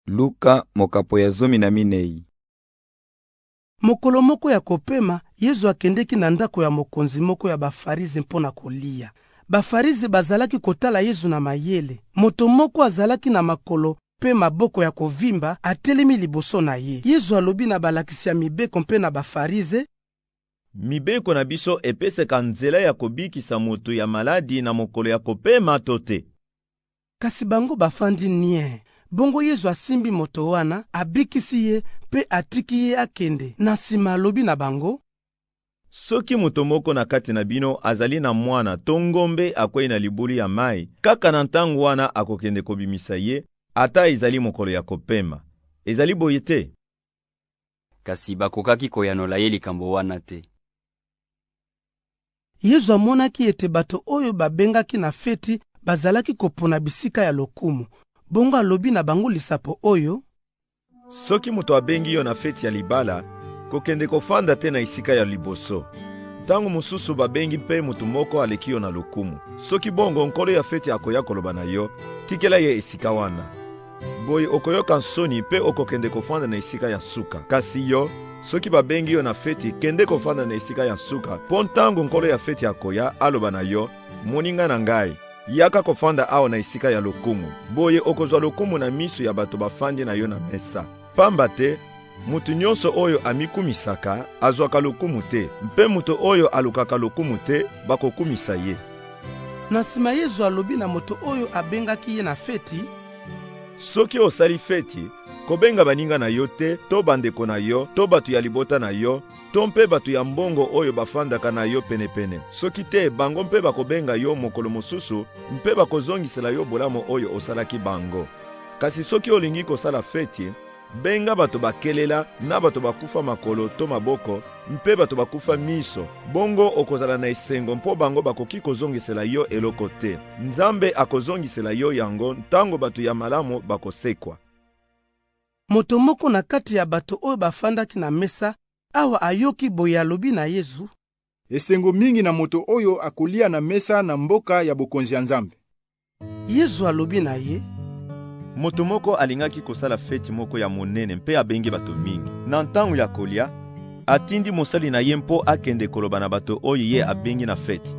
Luka mokapo ya 14. Mokolo moko ya kopema, Yezu akendeki na ndako ya mokonzi moko ya Bafarize mpo na kolia. Bafarize bazalaki kotala Yezu na mayele. Moto moko azalaki na makolo mpe maboko ya kovimba, atelemi liboso na ye. Yezu alobi na balakisi ya mibeko mpe na Bafarize: Mibeko na biso epesaka nzela ya kobikisa moto ya maladi na mokolo ya kopema to te? Kasi bango bafandi nye. Bongo Yezu asimbi moto wana, abikisi ye mpe atiki ye akende. Na nsima alobi na bango: Soki moto moko na kati na bino azali na mwana to ngombe akwei na libulu ya mai, kaka na ntango wana akokende kobimisa ye, ata ezali mokolo ya kopema. Ezali boye te? Kasi bakokaki koyanola ye likambo wana te. Yezu amonaki ete bato oyo babengaki na feti bazalaki kopona bisika ya lokumu. Bongo alobi na bango lisapo oyo: Soki moto abengi yo na feti ya libala, kokende kofanda te na esika ya liboso. Ntango mosusu babengi mpe moto moko aleki yo na lokumu. Soki bongo, nkolo ya feti akoya koloba na yo: Tikela ye esika wana. Boye okoyoka nsoni mpe okokende kofanda na esika ya nsuka. Kasi yo, soki babengi yo na feti, kende kofanda na esika ya nsuka, mpo ntango nkolo ya feti akoya, aloba na yo: Moninga na ngai, yaka kofanda awa na esika ya lokumu. Boye okozwa lokumu na miso ya bato bafandi na yo na mesa. Pamba te moto nyonso oyo amikumisaka azwaka lokumu te, mpe moto oyo alukaka lokumu te bakokumisa ye. Na nsima Yezu alobi na moto oyo abengaki ye na feti: Soki osali feti, kobenga baninga na yo te, to bandeko na yo, to bato ya libota na yo, to mpe bato ya mbongo oyo bafandaka na yo penepene. Soki te, bango mpe bakobenga yo mokolo mosusu mpe bakozongisela yo bolamu oyo osalaki bango. Kasi soki olingi kosala feti, benga bato bakelela na bato bakufa makolo to maboko mpe bato bakufa miso, bongo okozala na esengo mpo bango bakoki kozongisela yo eloko te. Nzambe akozongisela yo yango ntango bato ya malamu bakosekwa. Moto moko na kati ya bato oyo bafandaki na mesa awa ayoki boye, alobi na Yezu: Esengo mingi na moto oyo akolia na mesa na mboka ya bokonzi ya Nzambe. Yezu alobi na ye: Moto moko alingaki kosala feti moko ya monene mpe abengi bato mingi. Na ntango ya kolia, atindi mosali na ye mpo akende koloba na bato oyo ye abengi na feti: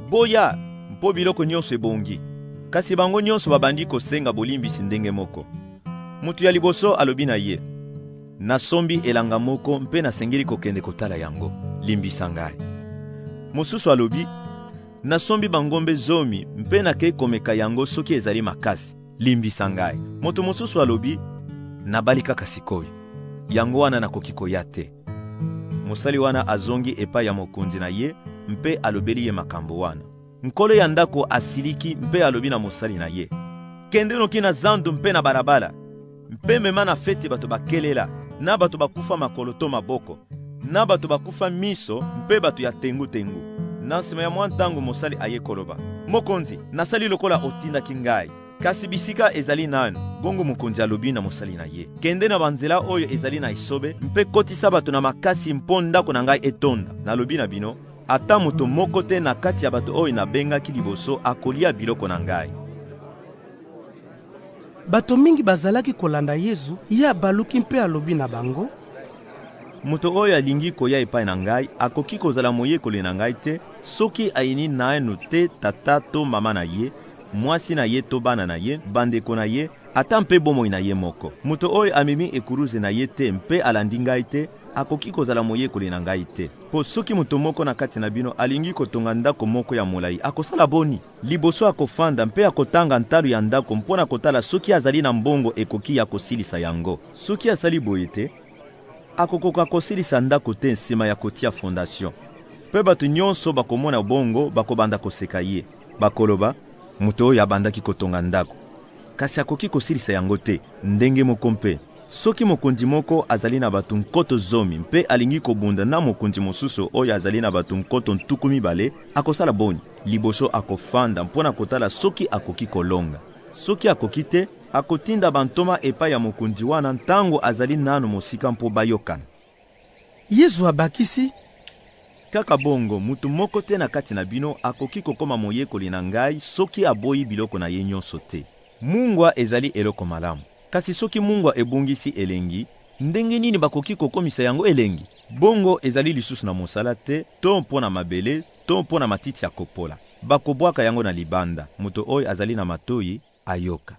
Boya, mpo biloko nyonso ebongi. Kasi bango nyonso babandi kosenga bolimbisi ndenge moko. Moto ya liboso alobi na ye: Nasombi elanga moko mpe nasengeli kokende kotala yango, limbisa ngai. Mosusu alobi: Nasombi bangombe 10 mpe nakei komeka yango soki ezali makasi, limbisa ngai. Moto mosusu alobi: Nabali kaka sikoyo, yango wana nakoki koya te. Mosali wana azongi epai ya mokonzi na ye mpe alobeli ye makambo wana. Nkolo ya ndako asiliki mpe alobi na mosali na ye: Kende noki na zando mpe na balabala, mpe mema na feti bato bakelela, na bato bakufa makolo to maboko, na bato bakufa miso mpe bato ya tengu-tengu. Na nsima ya mwa ntango mosali aye koloba: Mokonzi, nasali lokola otindaki ngai, kasi bisika ezali nanu. Bongo mokonzi alobi na mosali na ye: Kende na banzela oyo ezali na esobe mpe kotisa bato na makasi mpo ndako na ngai etonda. Nalobi na bino, ata moto moko te na kati ya bato oyo nabengaki liboso akolia biloko na ngai. Bato mingi bazalaki kolanda Yezu. Ye abaluki mpe alobi na bango: Moto oyo alingi koya epai na ngai akoki kozala moyekoli na ngai te soki ayini naino te tata to mama na ye, mwasi na ye to bana na ye, bandeko na ye, ata mpe bomoi na ye moko. Moto oyo amemi ekuruze na ye te mpe alandi ngai te akoki kozala moyekoli na ngai te. Mpo soki moto moko na kati na bino alingi kotonga ndako moko ya molai, akosala boni? Liboso akofanda mpe akotanga ntalo ya ndako mpo na kotala soki azali na mbongo ekoki ya kosilisa yango. Soki asali boye te, akokoka kosilisa ndako te nsima ya kotia fondation. Mpe bato nyonso bakomona bongo bakobanda koseka ye. Bakoloba: Moto oyo abandaki kotonga ndako, kasi akoki kosilisa yango te. Ndenge moko mpe, soki mokonzi moko azali na bato nkoto 10 mpe alingi kobunda na mokonzi mosusu oyo azali na bato nkoto 20, akosala boni? Liboso akofanda mpo na kotala soki akoki kolonga. Soki akoki te, akotinda bantoma epai ya mokonzi wana ntango azali nano mosika mpo bayokana. Yezu abakisi: Kaka bongo, moto moko te na kati na bino akoki kokoma moyekoli na ngai soki aboyi biloko na ye nyonso te. Mungwa ezali eloko malamu. Kasi soki mungwa ebungisi elengi, ndenge nini bakoki kokomisa yango elengi? Bongo ezali lisusu na mosala te, to mpo na mabele, to mpo na matiti ya kopola. Bakobwaka yango na libanda. Moto oyo azali na matoyi, ayoka.